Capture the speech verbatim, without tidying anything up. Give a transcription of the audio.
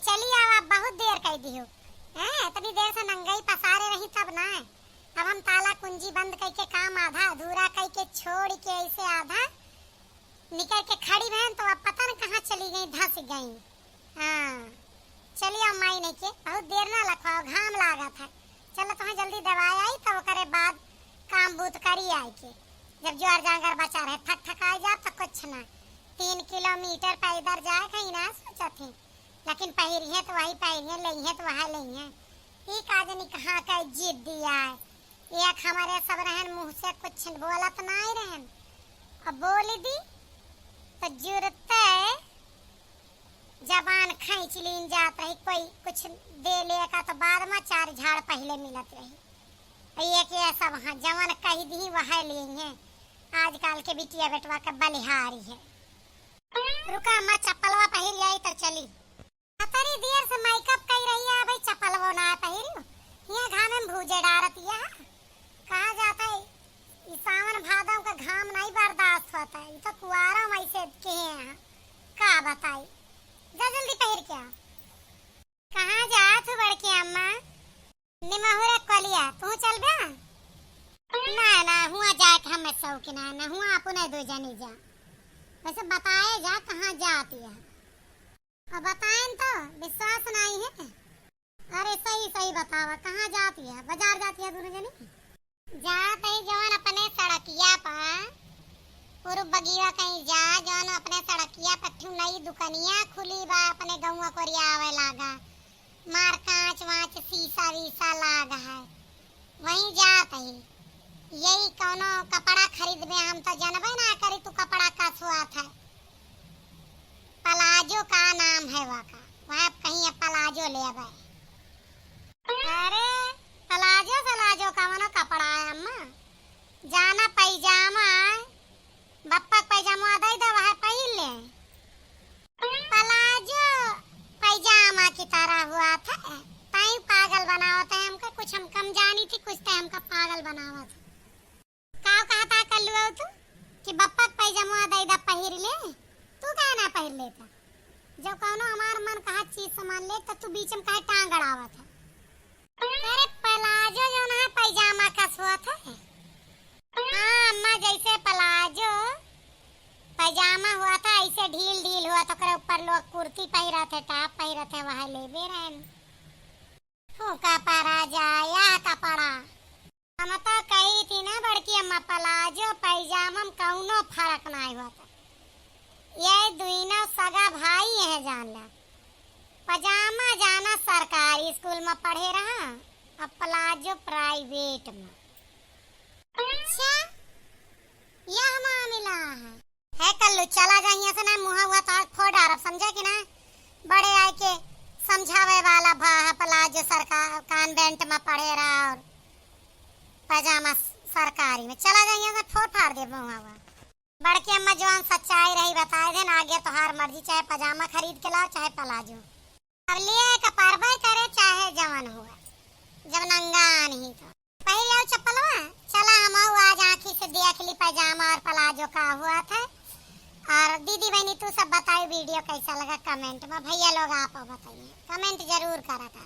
चली आवा, बहुत देर कइ दिहू। हैं, इतनी देर से नंगई पसारे रही तब ना। अब हम ताला कुंजी बंद कइके काम आधा अधूरा कइके छोड़िके ऐसे आधा निकरिके खड़ी भएन तो अब पता न कहाँ चली गई, धँस गई। हाँ, चली आवा माई नहीं के, बहुत देर ना लखवाओ, घाम लागत है। चलो तोहैं जल्दी दवाई आई तब ओकरे बाद काम बूत करी आइके। जब ज्वार जांगर बचा रहे, थक थकाई जाब तो कुछ ना। तीन किलोमीटर पैदर जाए कहीं ना सोचत ही। लेकिन पहिरिहें तो वही पहिरिहें, लइहें तो वही लइहें। ई का जनी कहाँ का जिद्दी आए। एक हमरे सब रहन मुँह से कुछ बोलत नाई रहन। अब बोल दी तो जुरते जबान खींच लीन जात रही, कोई कुछ दे ले का तो बाद मा चार झाड़ पहिले मिलत रही। और ये के सब हाँ जवन कहि दिही वह लेइहें। आजकल के बिटिया बेटवा के बलिहारी है। रुका अम्मा, चप्पलवा पहिर आई तो चली। अतरी देर से मेकअप कइ रही है, अबहीं चप्पलवो ना पहिरी। हियाँ घामे में भूजे डारत यह। कहा जात है, ई सावन भादव का घाम नहीं बर्दाश्त होत है, ई तो कुआरा में ऐसे किहे हैं। का बताई, जा जल्दी पहिर के आ। कहाँ जात हू बड़की अम्मा? निमहुरे कलिया, तू चलबे? ना, ना, हुआँ जाए के हमें शौक ना, ना हुआँ अपने दो जनी जा। वैसे बताए जा कहाँ जाती है। अब बताएन तो विश्वास नाई है। अरे सही सही बतावा, कहाँ जाती है? बाजार जाती है दोनों जनी? जात ही जवन अपने सड़किया पर, पूरब बगिया कहीं जा, जवन अपने सड़किया पर ठू नई दुकनिया खुली बा, अपने गौवा कोरिया आवे लागा, मार कांच वांच शीशा वीशा लाग है। वहीं जात ही, यही कौनो कपड़ा खरीदबे, हम तो जनबे ना करी तू कपड़ा का सुआत है। पलाजो का नाम है वहाँ का, वहाँ कहीं अब पलाजो लेबे। अरे पलाजो सलाजो कवनो कपड़ा है अम्मा, जाना पैजामा है, बप्पा के पैजामा दे दे वह पहिर ले। पलाजो पैजामा की तरह हुआ था, ताई पागल बनावत है हमका, कुछ हम कम जानी थी, कुछ तो हमका पागल बनावत है। का कहता कल्लू तू कि बप्पा के पैजामा दे दा पहिर ले, तू काहे ना पहिर लेता? जब कौनो हमार मन कहा चीज सामान ले तो तू बीच में काहे टांग अड़ावत है? अरे पलाजो जो ना पैजामा का सोत है। हाँ अम्मा, जैसे पलाजो पैजामा हुआ था ऐसे ढील ढील हुआ था, ओकरे ऊपर लोग कुर्ती पहिरत है, टॉप पहिरत है, वह लेबे रहन। फूका परा जाया कपड़ा। हम तो कही थी ना बड़की अम्मा, पलाजो पैजामा में कौनो फर्क नाई होता। ये दुइनो सगा भाई है जान ला। पजामा जाना सरकारी स्कूल में पढ़े रहा, अब पलाजो प्राइवेट में। अच्छा, यह मामला है। है कल्लू, चला जा हियाँ से ना, मुँह हुआ तो आज फोड़ डारब, समझे कि ना? बड़े आए के समझावे वाला भा है, पलाजो सरकार कॉन्वेंट में पढ़े रहा और पजामा स-, सरकारी में। चला जा हियाँ से, फोड़ फाड़ दे मुँह हुआ। बड़की अम्मा जवान सच्चाई रही बताए देन, आगे तोहार मर्जी, चाहे पजामा खरीद के लाओ चाहे पलाजो। अब लिए के परबे करे चाहे जवन हुआ, जब नंगा आन ही तो। पहिर आओ चप्पलवा, चला हम आज आँखी से देख ली पजामा और पलाजो का हुआ था। और दीदी बहनी तू सब बताओ वीडियो कैसा लगा कमेंट में, भैया लोग आप बताइए, कमेंट जरूर करा था।